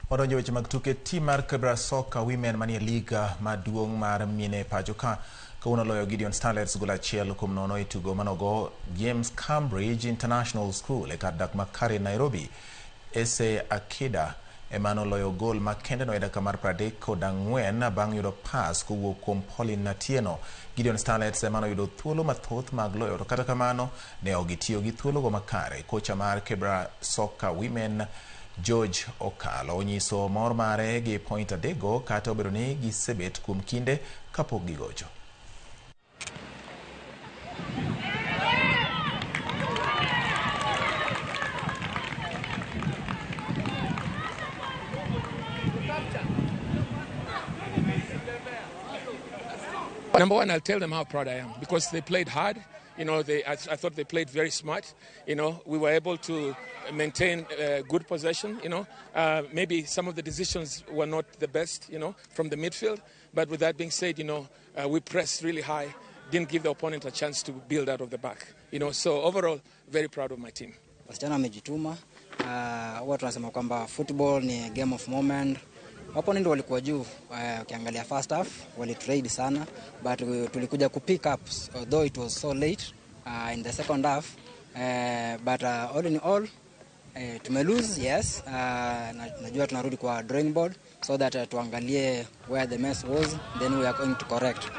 Wadonjo weche mag tuke. Tim mar Kibra Soccer Women manie liga maduong' mar mine pacho ka kawuono loyo Gideon Starlets gol 1-0 e tugo manogo James Cambridge International School e kar dak ma Karen, Nairobi. Ese Akida ema noloyo gol makendeno e dakika mar 34 bang' yudo pas kowuok kuom Pauline Atieno. Gideon Starlets ema noyudo thuolo mathoth mag loyo, to kata kamano ne ok gitiyo gi thuologo makare. Kocha mar Kibra Soccer Women George Okalo onyiso mor mare gi point 3 kata obedo ni gisebet kuom kinde kapok gigocho. Number one, I'll tell them how proud I am because they played hard. You know, I thought they played very smart. You know, we were able to maintain good possession. You know, maybe some of the decisions were not the best, you know, from the midfield. But with that being said, you know, we pressed really high, didn't give the opponent a chance to build out of the back. You know, so overall, very proud of my team. Wasichana wamejituma. Huwa tunasema kwamba football ni game of moment. Opponent walikuwa juu, ukiangalia first half walitrade sana, but tulikuja ku pick up, although it was so late in the second half, but all in all, tume lose, yes. Najua tunarudi kwa drawing board so that tuangalie where the mess was, then we are going to correct.